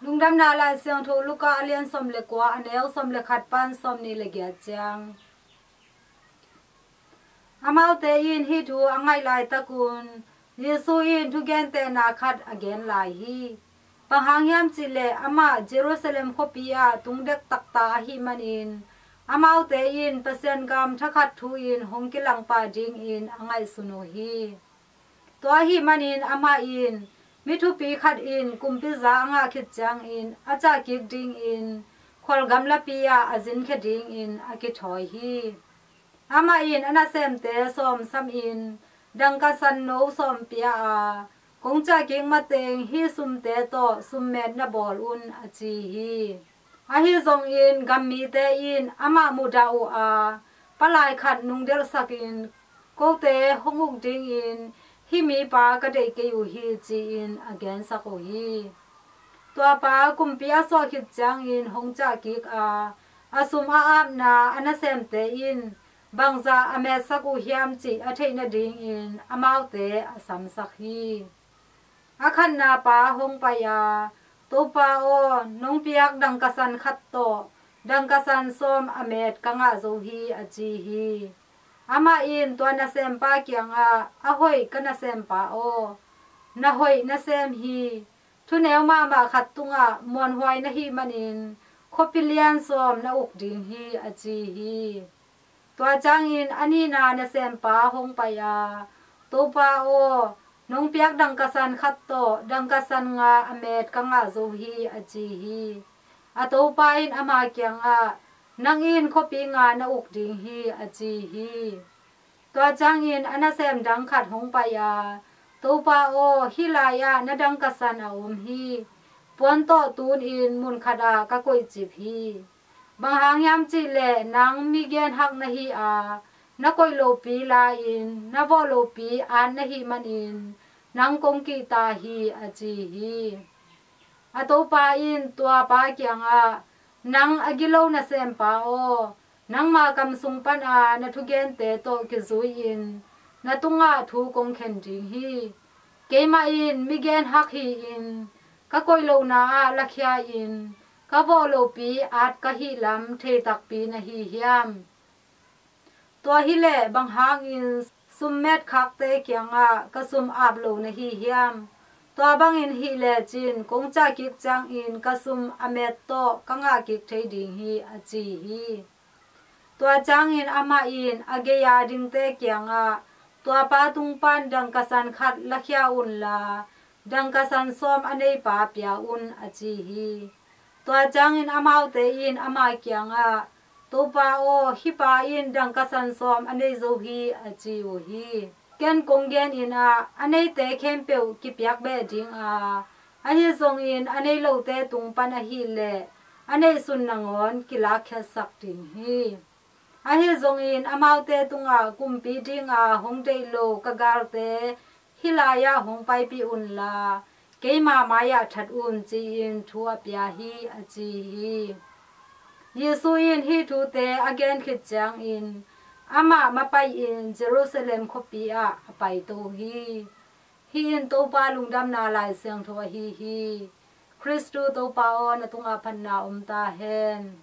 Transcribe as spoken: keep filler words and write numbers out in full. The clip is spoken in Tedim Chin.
Lungdamna Lai Siangtho Luka a lian sawm le kua, a neu sawm le khat pan sawm nih le giat ciang. Amaute in hih thu a ngaih laitakun Jesu in thugentehna khat a gen lai hi. Bang hang hiam cihleh amah Jerusalem khuapi ah tung dektakta ahih manin amaute in Pasian gam thakhat thu-in hong kilangpah dingin a ngaihsun uh hi. Tua ahih manin amah in, mi thupi khat in kumpi za a ngah khit ciangin a cah kik dingin khual gamlapi ah a zinkhia dingin a kithawi hi. Amah in a nasemte sawm samin dangka san no sawm pia a, kong cah kik mateng hih sumte tawh summet na bawl un, a ci hi. Ahi zongin gammite in amah muhdah uh a, palai khat nungdelhsakin, kote hong uk dingin hih mipa ka deih kei uh hi, ci-in a gensak uh hi. Tua pa kumpi a suah khit ciangin hong cah kik a, a sum a apna a nasemte in bangzah a metsak uh hiam cih a theih nadingin amaute a samsak hi. A khatna pa hong pai a, Topa aw, nong piak dangka san khat tawh dangka san sawm a met ka ngah zo hi, a ci hi. Amah in tua nasempa kiangah, a hoih ka nasempa aw, na hoih na sem hi. Thuneu mahmah khat tungah muanhuai na hih manin khuapi lian sawm na uk ding hi, a ci hi. Tua ciangin a nihna nasempa hong pai a, Topa aw, nong piak dangka san khat tawh dangka san nga a met ka ngah zo hi, a ci hi. A topa in ama kiangah, nang in khuapi nga na uk ding hi, a ci hi. Tua ciangin a nasem dang khat hong pai a, Topa aw, hih lai-ah na dangka san a om hi. Puan tawh tunin mun khatah ka koihcip hi. Bang hang hiam cihleh nang mi genhak na hi a, na koih lopi la-in na vawh lopi at na hih manin nang kong kihta hi, a ci hi. A topa in tua pa kiangah, nang a gilo nasempa aw, nangma kam sung pana na thugente tawh kizui-in na tungah thu kong khen ding hi. Keimah in mi genhak hi-in ka koih lohna ah lakhia-in ka vawh lopi at ka hih lam thei takpi na hi hiam? Tua hileh bang hangin summet khakte kiangah ka sum ap lo na hi hiam? Tua bangin hih lecin kong cah kik ciangin ka sum a met tawh ka ngah kik thei ding hi, a ci hi. Tua ciangin amah in a gei-a dingte kiangah, tua pa tung pan dangka san khat lakhia unla, dangka san sawm a neipa pia un, a ci hi. Tua ciangin amaute in ama kiangah, Topa aw, hih pa in dangka san sawm a nei zo hi, a ci uh hi. Ken kong genin ah, a neite khempeuh kipiak beh ding a, ahi zongin a nei lote tung pan ahileh a neihsun nangawn kilakkhiatsak ding hi. Ahi zongin amaute tungah kumpi dinga hong deih lo ka galte hih lai-ah hong paipih unla, keima mai-ah that un, ci-in thu a pia hi, a ci hi. Jesu in hih thute a gen khit ciangin amah mapai-in Jerusalem khuapi ah a paito hi. Hih in Topa lungdamna Lai Siangtho ahi hi. Khristu Topa aw, na tungah phatna om ta hen.